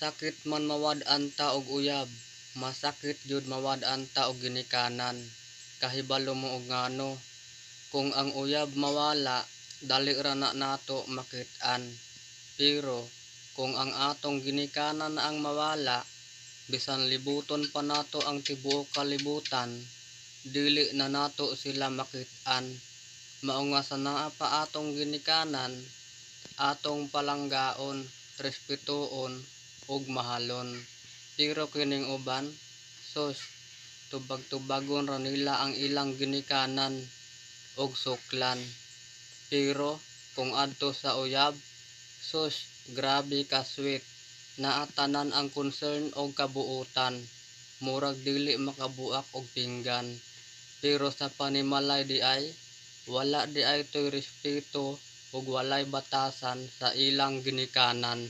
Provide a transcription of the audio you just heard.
Masakit man mawad-an ta og uyab, masakit gyud mawad-an ta og ginikanan. Kahibalo mo og ngano? Kung ang uyab mawala, dali ra na nato makit-an. Pero kung ang atong ginikanan na ang mawala, bisan libuton pa nato ang tibuok kalibutan, dili na nato sila makit-an. Mao nga sa naa pa atong ginikanan, atong palanggaon, respetuon ug mahalon. Pero kining uban, sus, tubag-tubagon ra nila ang ilang ginikanan ug suklan. Pero kung adto sa uyab, sus, grabe ka sweet. Naa tanan ang concern ug kabuotan. Murag dili makabuak og pinggan. Pero sa panimalay diay, wala diay toy respeto ug walay batasan sa ilang ginikanan.